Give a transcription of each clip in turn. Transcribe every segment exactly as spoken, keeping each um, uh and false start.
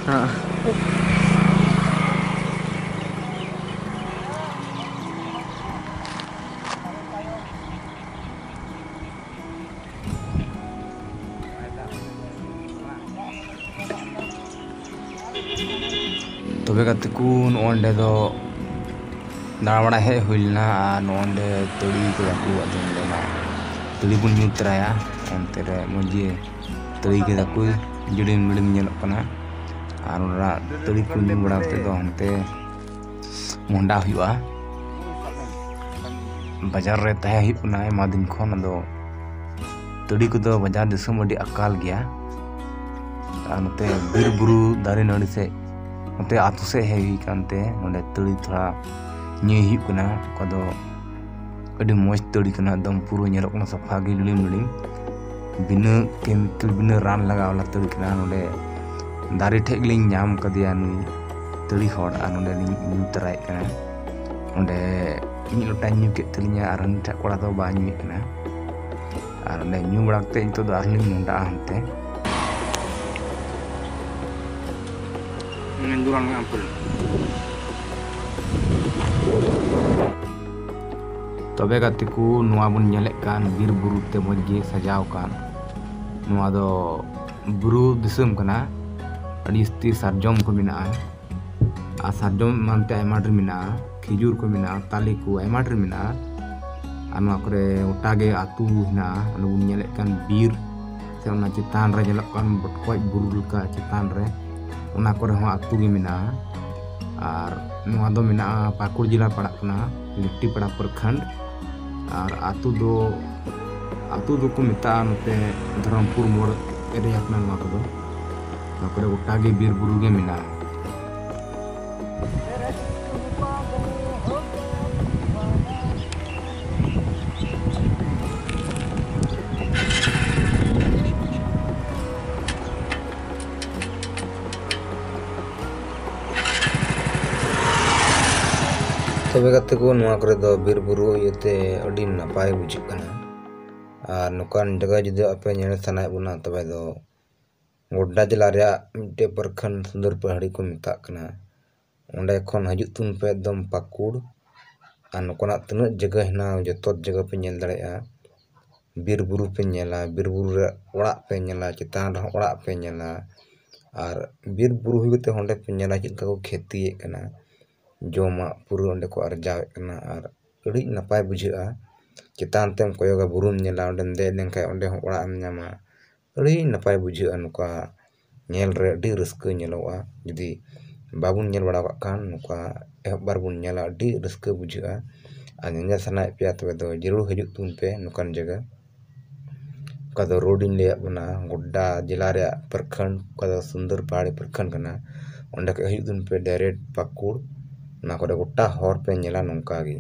ᱦᱮᱸ᱾ ᱛᱚᱵᱮ ᱜᱟᱛᱮ ᱠᱚ, ᱱᱚᱜᱼᱚ ᱱᱚᱰᱮ ᱫᱚ ᱫᱟᱬᱟ ᱵᱟᱲᱟ ᱦᱮᱡ ᱦᱩᱭ ᱞᱮᱱᱟ ᱟᱨ ᱱᱚᱜᱼᱚ ᱱᱚᱰᱮ ᱛᱟᱹᱲᱤ ᱠᱟᱫᱟ ᱠᱚ᱾ ᱟᱫᱚ ᱱᱚᱰᱮ ᱢᱟ ᱛᱟᱹᱲᱤ ᱵᱚᱱ ᱧᱩ ᱛᱚᱨᱟᱭᱟ᱾ ᱚᱱᱛᱮ ᱨᱮ ᱢᱚᱡᱽ ᱜᱮ ᱛᱟᱹᱲᱤ ᱠᱟᱫᱟ ᱠᱚ, ᱡᱤᱲᱤᱢ ᱢᱤᱲᱤᱢ ᱧᱮᱞᱚᱜ ᱠᱟᱱᱟ᱾ ᱟᱨ ᱚᱱᱟ ᱛᱟᱹᱲᱤ ᱠᱚ ᱧᱩ ᱵᱟᱲᱟ ᱠᱟᱛᱮ ᱫᱚ ᱦᱟᱱᱛᱮ ᱢᱚᱦᱰᱟ ᱦᱩᱭᱩᱜᱼᱟ᱾ ᱵᱟᱡᱟᱨ ᱨᱮ ᱛᱟᱦᱮᱸ ᱦᱩᱭᱩᱜ ᱠᱟᱱᱟ ᱟᱭᱢᱟ ᱫᱤᱱ ᱠᱷᱚᱱ, ᱟᱫᱚ ᱛᱟᱹᱲᱤ ᱠᱚᱫᱚ ᱵᱟᱡᱟᱨ ᱫᱤᱥᱚᱢ ᱟᱹᱰᱤ ᱟᱠᱟᱞ ᱜᱮᱭᱟ᱾ ᱟᱨ ᱱᱚᱛᱮ ᱵᱤᱨ ᱵᱩᱨᱩ ᱫᱟᱨᱮ ᱱᱟᱹᱲᱤ ᱥᱮᱫ, ᱱᱚᱛᱮ ᱟᱹᱛᱩ ᱥᱮᱫ ᱦᱮᱡ ᱦᱩᱭ ᱠᱟᱱᱛᱮ ᱱᱚᱰᱮ ᱛᱟᱹᱲᱤ ᱛᱷᱚᱲᱟ ᱧᱩᱭ ᱦᱩᱭᱩᱜ ᱠᱟᱱᱟ᱾ ᱚᱠᱟ ᱫᱚ ᱟᱹᱰᱤ ᱢᱚᱡᱽ ᱛᱟᱹᱲᱤ ᱠᱟᱱᱟ, ᱮᱠᱫᱚᱢ ᱯᱩᱨᱟᱹ ᱧᱮᱞᱚᱜ ᱠᱟᱱᱟ ᱥᱟᱯᱷᱟ ᱜᱮ ᱞᱤᱲᱤᱢ ᱞᱤᱲᱤᱢ, ᱵᱤᱱᱟᱹ ᱠᱮᱢᱤᱠᱮᱞ, ᱵᱤᱱᱟᱹ ᱨᱟᱱ ᱞᱟᱜᱟᱣ ᱵᱟᱞᱟ ᱛᱟᱹᱲᱤ ᱠᱟᱱᱟ᱾ ᱱᱚᱰᱮ ᱫᱟᱨᱮ ᱴᱷᱮᱡ ᱜᱮᱞᱤᱧ ᱧᱟᱢ ᱠᱟᱫᱮᱭᱟ ᱱᱩᱭ ᱛᱟᱹᱲᱤ ᱦᱚᱲ, ᱟᱨ ᱱᱚᱰᱮ ᱞᱤᱧ ᱧᱩ ᱛᱟᱨᱟᱭᱮᱫ ᱠᱟᱱᱟ᱾ ᱱᱚᱰᱮ ᱢᱤᱫ ᱞᱚᱴᱟᱧ ᱧᱩ ᱠᱮᱫ ᱛᱟᱹᱞᱤᱧᱟ, ᱟᱨ ᱦᱟᱹᱱᱤ ᱴᱷᱮᱡ ᱠᱚᱲᱟ ᱫᱚ ᱵᱟᱭ ᱧᱩᱭᱮᱫ ᱠᱟᱱᱟ᱾ ᱟᱨ ᱚᱸᱰᱮ ᱧᱩ ᱵᱟᱲᱟ ᱠᱟᱛᱮ ᱱᱤᱛᱚᱜ ᱫᱚ ᱟᱨᱦᱚᱸ ᱞᱤᱧ ᱢᱚᱦᱰᱟᱜᱼᱟ ᱦᱟᱱᱛᱮ᱾ ᱛᱚᱵᱮ ᱜᱟᱛᱮ ᱠᱚ, ᱱᱚᱣᱟ ᱵᱚᱱ ᱧᱮᱞᱮᱫ ᱠᱟᱱ ᱵᱤᱨ ᱵᱩᱨᱩ ᱛᱮ ᱢᱚᱡᱽ ᱜᱮ ᱥᱟᱡᱟᱣ ᱟᱠᱟᱱ, ᱱᱚᱣᱟ ᱫᱚ ᱵᱩᱨᱩ ᱫᱤᱥᱚᱢ ᱠᱟᱱᱟ᱾ ᱟᱹᱰᱤ ᱡᱟᱹᱥᱛᱤ ᱥᱟᱨᱡᱚᱢ ᱠᱚ ᱢᱮᱱᱟᱜᱼᱟ, ᱟᱨ ᱥᱟᱨᱡᱚᱢ ᱮᱢᱟᱱ ᱛᱮ ᱟᱭᱢᱟ ᱰᱷᱮᱨ ᱢᱮᱱᱟᱜᱼᱟ, ᱠᱷᱤᱡᱩᱨ ᱠᱚ ᱢᱮᱱᱟᱜᱼᱟ, ᱛᱟᱞᱮ ᱠᱚ ᱟᱭᱢᱟ ᱰᱷᱮᱨ ᱢᱮᱱᱟᱜᱼᱟ᱾ ᱟᱨ ᱱᱚᱣᱟ ᱠᱚᱨᱮ ᱜᱚᱴᱟ ᱜᱮ ᱟᱹᱛᱩ ᱦᱮᱱᱟᱜᱼᱟ᱾ ᱚᱸᱰᱮ ᱵᱚᱱ ᱧᱮᱞᱮᱫ ᱠᱟᱱ ᱵᱤᱨ, ᱥᱮ ᱚᱱᱟ ᱪᱮᱛᱟᱱ ᱨᱮ ᱧᱮᱞᱚᱜ ᱠᱟᱱ ᱵᱚᱴᱠᱚᱡ ᱵᱩᱨᱩ ᱞᱮᱠᱟ ᱪᱮᱛᱟᱱ ᱨᱮ, ᱚᱱᱟ ᱠᱚᱨᱮ ᱦᱚᱸ ᱟᱹᱛᱩ ᱜᱮ ᱢᱮᱱᱟᱜᱼᱟ᱾ ᱟᱨ ᱱᱚᱣᱟ ᱫᱚ ᱢᱮᱱᱟᱜᱼᱟ, ᱯᱟᱹᱠᱩᱲ ᱡᱮᱞᱟ ᱯᱟᱲᱟᱜ ᱠᱟᱱᱟ, ᱞᱤᱴᱤᱯᱟᱲᱟ ᱯᱨᱚᱠᱷᱚᱸᱰ᱾ ᱟᱨ ᱟᱹᱛᱩ ᱫᱚ, ᱟᱹᱛᱩ ᱫᱚᱠᱚ ᱢᱮᱛᱟᱜᱼᱟ ᱱᱚᱛᱮ ᱫᱷᱚᱨᱚᱢᱯᱩᱨ ᱢᱳᱲ ᱮᱨᱤᱭᱟ ᱠᱟᱱᱟ ᱱᱚᱣᱟ ᱠᱚᱫᱚ᱾ ᱱᱚᱣᱟ ᱠᱚᱨᱮ ᱜᱚᱴᱟ ᱜᱮ ᱵᱤᱨ ᱵᱩᱨᱩ ᱜᱮ ᱢᱮᱱᱟᱜᱼᱟ᱾ ᱛᱚᱵᱮ ᱜᱟᱛᱮ ᱠᱚ, ᱱᱚᱣᱟ ᱠᱚᱨᱮ ᱫᱚ ᱵᱤᱨ ᱵᱩᱨᱩ ᱤᱭᱟᱹᱛᱮ ᱟᱹᱰᱤ ᱱᱟᱯᱟᱭ ᱵᱩᱡᱷᱟᱹᱜ ᱠᱟᱱᱟ᱾ ᱟᱨ ᱱᱚᱝᱠᱟᱱ ᱡᱟᱭᱜᱟ ᱡᱩᱫᱤ ᱟᱯᱮ ᱧᱮᱞ ᱥᱟᱱᱟᱭᱮᱫ ᱵᱚᱱᱟ, ᱛᱚᱵᱮ ᱫᱚ ᱜᱳᱰᱰᱟ ᱡᱮᱞᱟ ᱨᱮᱭᱟᱜ ᱢᱤᱫᱴᱮᱡ ᱯᱨᱚᱠᱷᱚᱸᱰ ᱥᱩᱱᱫᱚᱨ ᱯᱟᱦᱟᱲᱤ ᱠᱚ ᱢᱮᱛᱟᱜ ᱠᱟᱱᱟ᱾ ᱚᱸᱰᱮ ᱠᱷᱚᱱ ᱦᱤᱡᱩᱜ ᱛᱟᱵᱚᱱ ᱯᱮ ᱮᱠᱫᱚᱢ ᱯᱟᱹᱠᱩᱲ, ᱟᱨ ᱱᱚᱝᱠᱟᱱᱟᱜ ᱛᱤᱱᱟᱹᱜ ᱡᱟᱭᱜᱟ ᱦᱮᱱᱟᱜᱼᱟ, ᱡᱚᱛᱚ ᱡᱟᱭᱜᱟ ᱯᱮ ᱧᱮᱞ ᱫᱟᱲᱮᱭᱟᱜᱼᱟ᱾ ᱵᱤᱨ ᱵᱩᱨᱩ ᱯᱮ ᱧᱮᱞᱟ, ᱵᱤᱨ ᱵᱩᱨᱩ ᱨᱮ ᱚᱲᱟᱜ ᱯᱮ ᱧᱮᱞᱟ, ᱪᱮᱛᱟᱱ ᱨᱮᱦᱚᱸ ᱚᱲᱟᱜ ᱯᱮ ᱧᱮᱞᱟ᱾ ᱟᱨ ᱵᱤᱨ ᱵᱩᱨᱩ ᱦᱩᱭ ᱠᱟᱛᱮ ᱚᱸᱰᱮ ᱯᱮ ᱧᱮᱞᱟ ᱪᱮᱫ ᱞᱮᱠᱟ ᱠᱚ ᱠᱷᱮᱛᱤᱭᱮᱫ ᱠᱟᱱᱟ, ᱡᱚᱢᱟᱜ ᱯᱩᱨᱟᱹ ᱚᱸᱰᱮ ᱠᱚ ᱟᱨᱡᱟᱣᱮᱫ ᱠᱟᱱᱟ᱾ ᱟᱨ ᱟᱹᱰᱤ ᱱᱟᱯᱟᱭ ᱵᱩᱡᱷᱟᱹᱜᱼᱟ᱾ ᱪᱮᱛᱟᱱ ᱛᱮᱢ ᱠᱚᱭᱚᱜᱟ, ᱵᱩᱨᱩᱢ ᱧᱮᱞᱟ, ᱚᱸᱰᱮᱢ ᱫᱮᱡ ᱞᱮᱱᱠᱷᱟᱱ ᱚᱸᱰᱮ ᱦᱚᱸ ᱚᱲᱟᱜ ᱮᱢ ᱧᱟᱢᱟ᱾ ᱟᱹᱰᱤ ᱱᱟᱯᱟᱭ ᱵᱩᱡᱷᱟᱹᱜᱼᱟ ᱱᱚᱝᱠᱟ ᱧᱮᱞ ᱨᱮ, ᱟᱹᱰᱤ ᱨᱟᱹᱥᱠᱟᱹ ᱧᱮᱞᱚᱜᱚᱜᱼᱟ᱾ ᱡᱩᱫᱤ ᱵᱟᱵᱚᱱ ᱧᱮᱞ ᱵᱟᱲᱟ ᱠᱟᱜ ᱠᱷᱟᱱ, ᱱᱚᱝᱠᱟ ᱮᱦᱚᱵ ᱵᱟᱨ ᱵᱚᱱ ᱧᱮᱞᱟ, ᱟᱹᱰᱤ ᱨᱟᱹᱥᱠᱟᱹ ᱵᱩᱡᱷᱟᱹᱜᱼᱟ᱾ ᱟᱨ ᱧᱮᱧᱮᱞ ᱥᱟᱱᱟᱭᱮᱫ ᱯᱮᱭᱟ ᱛᱚᱵᱮ ᱫᱚ ᱡᱟᱹᱨᱩᱲ ᱦᱤᱡᱩᱜ ᱛᱟᱵᱚᱱ ᱯᱮ ᱱᱚᱝᱠᱟᱱ ᱡᱟᱭᱜᱟ᱾ ᱚᱠᱟ ᱫᱚ ᱨᱳᱰ ᱤᱧ ᱞᱟᱹᱭᱟᱫ ᱵᱚᱱᱟ, ᱜᱳᱰᱰᱟ ᱡᱮᱞᱟ ᱨᱮᱭᱟᱜ ᱯᱨᱚᱠᱷᱚᱸᱰ, ᱚᱠᱟ ᱫᱚ ᱥᱩᱱᱫᱚᱨ ᱯᱟᱦᱟᱲᱤ ᱯᱨᱚᱠᱷᱚᱸᱰ ᱠᱟᱱᱟ, ᱚᱸᱰᱮ ᱠᱷᱚᱱ ᱦᱤᱡᱩᱜ ᱛᱟᱵᱚᱱ ᱯᱮ direct ᱯᱟᱹᱠᱩᱲ᱾ ᱚᱱᱟ ᱠᱚᱨᱮ ᱜᱳᱴᱟ ᱦᱚᱨ ᱯᱮ ᱧᱮᱞᱟ ᱱᱚᱝᱠᱟ ᱜᱮ᱾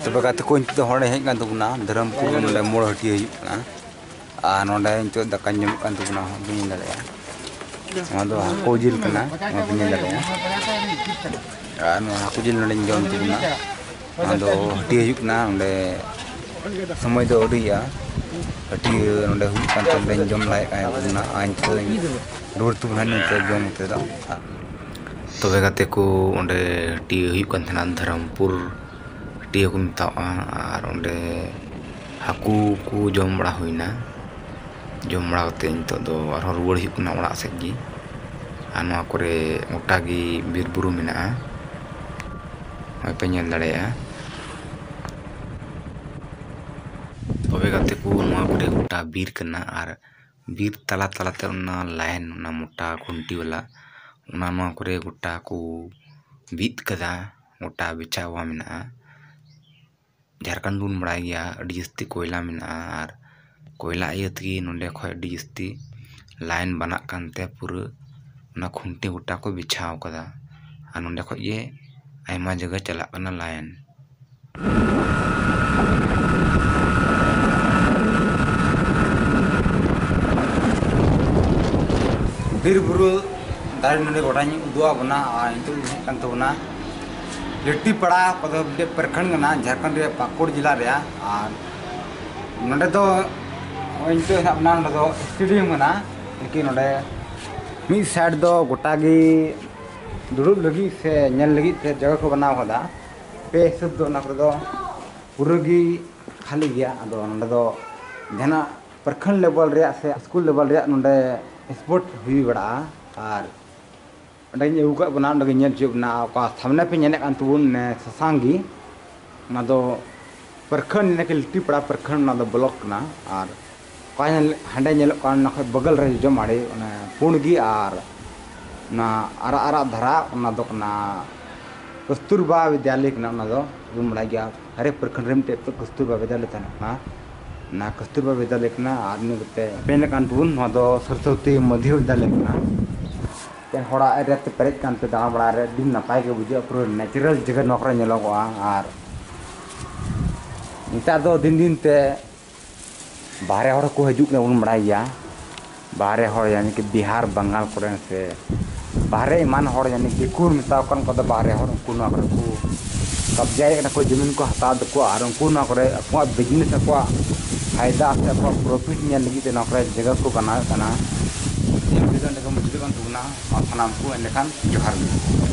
ᱛᱚᱵᱮ ᱜᱟᱛᱮ ᱠᱚ, ᱱᱤᱛᱚᱜ ᱫᱚ ᱦᱚᱲᱮ ᱦᱮᱡ ᱠᱟᱱ ᱛᱟᱵᱚᱱᱟ, ᱫᱷᱚᱨᱚᱢᱯᱩᱨ ᱱᱚᱰᱮ ᱢᱳᱲ ᱦᱟᱹᱴᱤᱭᱟᱹ ᱦᱩᱭᱩᱜ ᱠᱟᱱᱟ᱾ ᱟᱨ ᱱᱚᱰᱮ ᱱᱤᱛᱚᱜ ᱫᱟᱠᱟᱧ ᱡᱚᱢᱮᱫ ᱠᱟᱱ ᱛᱟᱵᱚᱱᱟ, ᱵᱟᱹᱧ ᱧᱮᱞ ᱫᱟᱲᱮᱭᱟᱜᱼᱟ᱾ ᱱᱚᱣᱟ ᱫᱚ ᱦᱟᱹᱠᱩ ᱡᱤᱞ ᱠᱟᱱᱟ, ᱱᱚᱣᱟ ᱯᱮ ᱧᱮᱞ ᱫᱟᱲᱮᱭᱟᱜᱼᱟ᱾ ᱟᱨ ᱱᱚᱣᱟ ᱦᱟᱹᱠᱩ ᱡᱤᱞ ᱱᱚᱰᱮᱧ ᱡᱚᱢ ᱛᱟᱵᱚᱱᱟ᱾ ᱱᱚᱣᱟ ᱫᱚ ᱦᱟᱹᱴᱤᱭᱟᱹ ᱦᱩᱭᱩᱜ ᱠᱟᱱᱟ, ᱚᱸᱰᱮ ᱥᱚᱢᱚᱭ ᱫᱚ ᱟᱹᱣᱨᱤᱭᱟᱜᱼᱟ᱾ ᱦᱟᱹᱴᱤᱭᱟᱹ ᱱᱚᱰᱮ ᱦᱩᱭᱩᱜ ᱠᱟᱱ ᱛᱟᱦᱮᱸ, ᱚᱸᱰᱮᱧ ᱡᱚᱢ ᱞᱟᱭᱮᱫ ᱠᱟᱱ ᱛᱟᱦᱮᱸ, ᱟᱨ ᱱᱤᱛᱚᱜ ᱤᱧ ᱨᱩᱣᱟᱹᱲ ᱛᱟᱵᱚᱱᱟ ᱱᱤᱛᱚᱜ ᱡᱚᱢ ᱠᱟᱛᱮ ᱫᱚ᱾ ᱛᱚᱵᱮ ᱜᱟᱛᱮ ᱠᱚ, ᱚᱸᱰᱮ ᱦᱟᱹᱴᱤᱭᱟᱹ ᱦᱩᱭᱩᱜ ᱠᱟᱱ ᱛᱟᱦᱮᱱᱟ, ᱫᱷᱚᱨᱚᱢᱯᱩᱨ ᱦᱟᱹᱴᱤᱭᱟᱹ ᱠᱚ ᱢᱮᱛᱟᱣᱟᱜᱼᱟ᱾ ᱟᱨ ᱚᱸᱰᱮ ᱦᱟᱹᱠᱩ ᱠᱚ ᱡᱚᱢ ᱵᱟᱲᱟ ᱦᱩᱭᱱᱟ᱾ ᱡᱚᱢ ᱵᱟᱲᱟ ᱠᱟᱛᱮ ᱱᱤᱛᱚᱜ ᱫᱚ ᱟᱨᱦᱚᱸ ᱨᱩᱣᱟᱹᱲ ᱦᱩᱭᱩᱜ ᱠᱟᱱᱟ ᱚᱲᱟᱜ ᱥᱮᱫ ᱜᱮ᱾ ᱟᱨ ᱱᱚᱣᱟ ᱠᱚᱨᱮ ᱜᱚᱴᱟ ᱜᱮ ᱵᱤᱨ ᱵᱩᱨᱩ ᱢᱮᱱᱟᱜᱼᱟ, ᱱᱚᱜᱼᱚᱭ ᱯᱮ ᱧᱮᱞ ᱫᱟᱲᱮᱭᱟᱜᱼᱟ᱾ ᱛᱚᱵᱮ ᱜᱟᱛᱮ ᱠᱚ, ᱱᱚᱣᱟ ᱠᱚᱨᱮ ᱜᱚᱴᱟ ᱵᱤᱨ ᱠᱟᱱᱟ, ᱟᱨ ᱵᱤᱨ ᱛᱟᱞᱟ ᱛᱟᱞᱟᱛᱮ ᱚᱱᱟ ᱞᱟᱭᱤᱱ, ᱚᱱᱟ ᱢᱚᱴᱟ ᱠᱷᱩᱱᱴᱤ ᱵᱟᱞᱟ, ᱚᱱᱟ ᱱᱚᱣᱟ ᱠᱚᱨᱮ ᱜᱚᱴᱟ ᱠᱚ ᱵᱤᱫ ᱠᱟᱫᱟ, ᱜᱚᱴᱟ ᱵᱮᱪᱷᱟᱣᱟ ᱢᱮᱱᱟᱜᱼᱟ᱾ ᱡᱷᱟᱲᱠᱷᱚᱸᱰ ᱵᱚᱱ ᱵᱟᱲᱟᱭ ᱜᱮᱭᱟ, ᱟᱹᱰᱤ ᱡᱟᱹᱥᱛᱤ ᱠᱚᱭᱞᱟ ᱢᱮᱱᱟᱜᱼᱟ, ᱟᱨ ᱠᱚᱭᱞᱟ ᱤᱭᱟᱹ ᱛᱮᱜᱮ ᱱᱚᱸᱰᱮ ᱠᱷᱚᱡ ᱟᱹᱰᱤ ᱡᱟᱹᱥᱛᱤ ᱞᱟᱭᱤᱱ ᱵᱟᱱᱟᱜ ᱠᱟᱱᱛᱮ ᱯᱩᱨᱟᱹ ᱚᱱᱟ ᱠᱷᱩᱱᱴᱤ ᱜᱚᱴᱟ ᱠᱚ ᱵᱤᱪᱷᱟᱣ ᱠᱟᱫᱟ᱾ ᱟᱨ ᱱᱚᱸᱰᱮ ᱠᱷᱚᱡ ᱜᱮ ᱟᱭᱢᱟ ᱡᱟᱭᱜᱟ ᱪᱟᱞᱟᱜ ᱠᱟᱱᱟ ᱞᱟᱭᱤᱱ᱾ ᱵᱤᱨ ᱵᱩᱨᱩ ᱫᱟᱨᱮ ᱱᱟᱹᱲᱤ ᱜᱚᱴᱟᱧ ᱩᱫᱩᱜ ᱟᱵᱚᱱᱟ᱾ ᱟᱨ ᱱᱤᱛᱚᱜ ᱤᱧ ᱦᱮᱡ ᱠᱟᱱ ᱛᱟᱵᱚᱱᱟ ᱞᱤᱴᱤᱯᱟᱲᱟ, ᱠᱚᱫᱚ ᱢᱤᱫᱴᱮᱡ ᱯᱨᱚᱠᱷᱚᱸᱰ ᱠᱟᱱᱟ ᱡᱷᱟᱲᱠᱷᱚᱸᱰ ᱨᱮᱭᱟᱜ ᱯᱟᱹᱠᱩᱲ ᱡᱮᱞᱟ ᱨᱮᱭᱟᱜ᱾ ᱟᱨ ᱱᱚᱸᱰᱮ ᱫᱚ ᱱᱚᱜᱼᱚᱭ ᱱᱤᱛᱚᱜ ᱦᱮᱱᱟᱜ ᱵᱚᱱᱟ, ᱱᱚᱸᱰᱮ ᱫᱚ ᱥᱴᱮᱰᱤᱭᱟᱢ ᱠᱟᱱᱟ᱾ ᱞᱮᱠᱤᱱ ᱱᱚᱸᱰᱮ ᱢᱤᱫ ᱥᱟᱭᱤᱰ ᱫᱚ ᱜᱚᱴᱟ ᱜᱮ ᱫᱩᱲᱩᱵ ᱞᱟᱹᱜᱤᱫ ᱥᱮ ᱧᱮᱞ ᱞᱟᱹᱜᱤᱫ ᱛᱮ ᱡᱟᱭᱜᱟ ᱠᱚ ᱵᱮᱱᱟᱣ ᱠᱟᱫᱟ᱾ ᱯᱮ ᱦᱤᱥᱟᱹᱵ ᱫᱚ ᱚᱱᱟ ᱠᱚᱨᱮ ᱫᱚ ᱯᱩᱨᱟᱹ ᱜᱮ ᱠᱷᱟᱹᱞᱤ ᱜᱮᱭᱟ᱾ ᱟᱫᱚ ᱱᱚᱸᱰᱮ ᱫᱚ ᱡᱟᱦᱟᱱᱟᱜ ᱯᱨᱚᱠᱷᱚᱸᱰ ᱞᱮᱵᱮᱞ ᱨᱮᱭᱟᱜ ᱥᱮ ᱥᱠᱩᱞ ᱞᱮᱵᱮᱞ ᱨᱮᱭᱟᱜ ᱱᱚᱸᱰᱮ ᱥᱯᱳᱨᱴ ᱦᱩᱭ ᱵᱟᱲᱟᱜᱼᱟ᱾ ᱟᱨ ᱚᱸᱰᱮᱧ ᱟᱹᱜᱩ ᱠᱟᱜ ᱵᱚᱱᱟ, ᱚᱸᱰᱮ ᱜᱮ ᱧᱮᱞ ᱦᱚᱪᱚᱭᱮᱫ ᱵᱚᱱᱟ᱾ ᱚᱠᱟ ᱥᱟᱢᱱᱮ ᱯᱮ ᱧᱮᱞᱮᱫ ᱠᱟᱱ ᱛᱟᱵᱚᱱ, ᱚᱱᱮ ᱥᱟᱥᱟᱝ ᱜᱮ, ᱚᱱᱟ ᱫᱚ ᱯᱨᱚᱠᱷᱚᱸᱰ, ᱚᱱᱟ ᱠᱤ ᱞᱤᱴᱤᱯᱟᱲᱟ ᱯᱨᱚᱠᱷᱚᱸᱰ, ᱚᱱᱟ ᱫᱚ ᱵᱞᱚᱠ ᱠᱟᱱᱟ᱾ ᱟᱨ ᱚᱠᱟ ᱧᱮᱞ-, ᱦᱟᱸᱰᱮ ᱧᱮᱞᱚᱜ ᱠᱟᱱ, ᱚᱱᱟ ᱠᱷᱚᱡ ᱵᱚᱜᱚᱞ ᱨᱮ ᱡᱚᱡᱚᱢ ᱟᱲᱮ, ᱚᱱᱮ ᱯᱩᱸᱰ ᱜᱮ ᱟᱨ ᱚᱱᱟ ᱟᱨᱟᱜ ᱟᱨᱟᱜ ᱫᱷᱟᱨᱟ, ᱚᱱᱟ ᱫᱚ ᱠᱟᱱᱟ ᱠᱚᱥᱛᱩᱨᱵᱟ ᱵᱤᱫᱽᱭᱟᱞᱚᱭ ᱠᱟᱱᱟ᱾ ᱚᱱᱟ ᱫᱚ ᱵᱚᱱ ᱵᱟᱲᱟᱭ ᱜᱮᱭᱟ, ᱦᱟᱨᱮᱠ ᱯᱨᱚᱠᱷᱚᱸᱰ ᱨᱮ ᱢᱤᱫᱴᱮᱡ ᱠᱚᱥᱛᱩᱨᱵᱟ ᱵᱤᱫᱽᱭᱟᱞᱚᱭ ᱛᱟᱦᱮᱱ ᱠᱟᱱᱟ᱾ ᱚᱱᱟ ᱠᱚᱥᱛᱩᱨᱵᱟ ᱵᱤᱫᱽᱭᱟᱞᱚᱭ ᱠᱟᱱᱟ᱾ ᱟᱨ ᱤᱱᱟᱹ ᱠᱟᱛᱮ ᱯᱮᱱ ᱠᱟᱱ ᱛᱟᱵᱚᱱ, ᱱᱚᱣᱟ ᱫᱚ ᱥᱚᱨᱚᱥᱚᱛᱤ ᱢᱚᱫᱽᱫᱷᱚ ᱵᱤᱫᱽᱭᱟᱞᱚᱭ ᱠᱟᱱᱟ᱾ ᱮᱠᱮᱱ ᱦᱚᱲᱟᱜ ᱮᱨᱤᱭᱟ ᱛᱮ ᱯᱮᱨᱮᱡ ᱠᱟᱱᱛᱮ ᱫᱟᱬᱟ ᱵᱟᱲᱟ ᱨᱮ ᱟᱹᱰᱤ ᱱᱟᱯᱟᱭ ᱜᱮ ᱵᱩᱡᱷᱟᱹᱜᱼᱟ᱾ ᱯᱩᱨᱟᱹ ᱱᱮᱪᱟᱨᱟᱞ ᱡᱟᱭᱜᱟ ᱱᱚᱣᱟ ᱠᱚᱨᱮ ᱧᱮᱞᱚᱜᱚᱜᱼᱟ᱾ ᱟᱨ ᱱᱮᱛᱟᱨ ᱫᱚ ᱫᱤᱱ ᱫᱤᱱ ᱛᱮ ᱵᱟᱦᱨᱮ ᱦᱚᱲ ᱦᱚᱸᱠᱚ ᱦᱤᱡᱩᱜ ᱠᱟᱱᱟ, ᱵᱚᱱ ᱵᱟᱲᱟᱭ ᱜᱮᱭᱟ᱾ ᱵᱟᱦᱨᱮ ᱦᱚᱲ, ᱭᱟᱱᱤ ᱠᱤ ᱵᱤᱦᱟᱨ, ᱵᱟᱝᱜᱟᱞ ᱠᱚᱨᱮᱱ ᱥᱮ ᱵᱟᱦᱨᱮ ᱮᱢᱟᱱ ᱦᱚᱲ, ᱭᱟᱱᱤ ᱫᱤᱠᱩ ᱢᱮᱛᱟ ᱠᱚ ᱠᱟᱱ ᱠᱚ ᱫᱚ ᱵᱟᱦᱨᱮ ᱦᱚᱲ, ᱩᱱᱠᱩ ᱱᱚᱣᱟ ᱠᱚᱨᱮ ᱠᱚ ᱠᱟᱵᱽᱡᱟᱭᱮᱫ ᱠᱟᱱᱟ ᱠᱚ, ᱡᱚᱢᱤᱱ ᱠᱚ ᱦᱟᱛᱟᱣ ᱫᱟᱠᱚ, ᱟᱨ ᱩᱱᱠᱩ ᱱᱚᱣᱟ ᱠᱚᱨᱮ ᱟᱠᱚᱣᱟᱜ business, ᱟᱠᱚᱣᱟᱜ ᱯᱷᱟᱭᱫᱟ ᱥᱮ ᱟᱠᱚᱣᱟᱜ profit ᱧᱮᱞ ᱞᱟᱹᱜᱤᱫ ᱛᱮ ᱱᱚᱣᱟ ᱠᱚᱨᱮ ᱡᱟᱭᱜᱟ ᱠᱚ ᱵᱮᱱᱟᱣᱮᱫ ᱠᱟᱱᱟ᱾ ᱛᱮᱦᱮᱧ video ᱱᱚᱰᱮ ᱜᱮ ᱢᱩᱪᱟᱹᱫᱚᱜ ᱠᱟᱱ ᱛᱟᱵᱚᱱᱟ᱾ ᱢᱟ ᱥᱟᱱᱟᱢ ᱠᱚ ᱮᱸᱰᱮᱠᱷᱟᱱ ᱡᱚᱦᱟᱨ ᱜᱮ᱾